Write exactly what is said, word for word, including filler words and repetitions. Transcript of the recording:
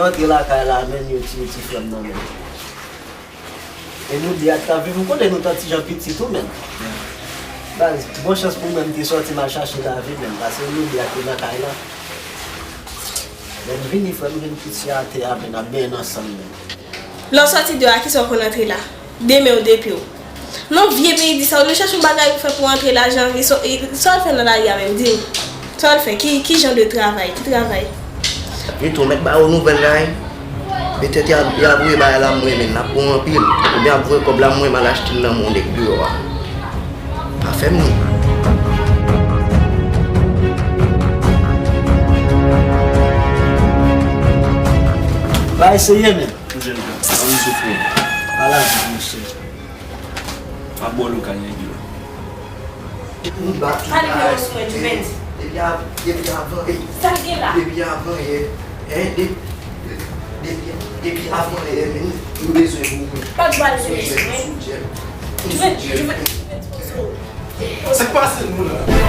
Antre lakay la, menm yo tiye ti frè m nan, menm. E nou de a t ap viv, ou konnen nou t an ti jan piti tou, menm. Baz, bon chans pou mwen, m te sòti m al chache lavi, menm, paske nou de a te nan kay la. Lè m vini, frè m jwenn piti a atè a, menm, n ap benyen ansanm, menm. Lè w sòti deyò a, kisa w konn antre la? De men w, de pye w. Nan vye peyi di sa, ou dwe chèche yon bagay pou fè pou antre lajan, e sa, e sa w al fè nan lari a menm, di m. Sa w al fè, ki, ki jan de travay, ki travay? Pito w mèt ba yo nouvèl la, wi. Petèt y a, y a voye bagay la mwen, men n ap bon anpil. Oubyen y ap voye kòb la mwen, m al achte l nan men yon nèg deyò a. Pa fè m non. Pa eseye, men. Jèn jan, ann soufri. Ala, monchè. M ap ba w lokal nèg yo. Nou bat tout bagay. Pale mwen sou mwen, Juvens. Depi a-, depi avan, e. Sa l gen la? Depi avan yè. Hein, de-, depi, depi avan yè, men nou bezwen pou mwen. Pa t pale sou mwen. Juvens, Juvens, Juvens, Juvens, Juvens. Sa k pase nou la?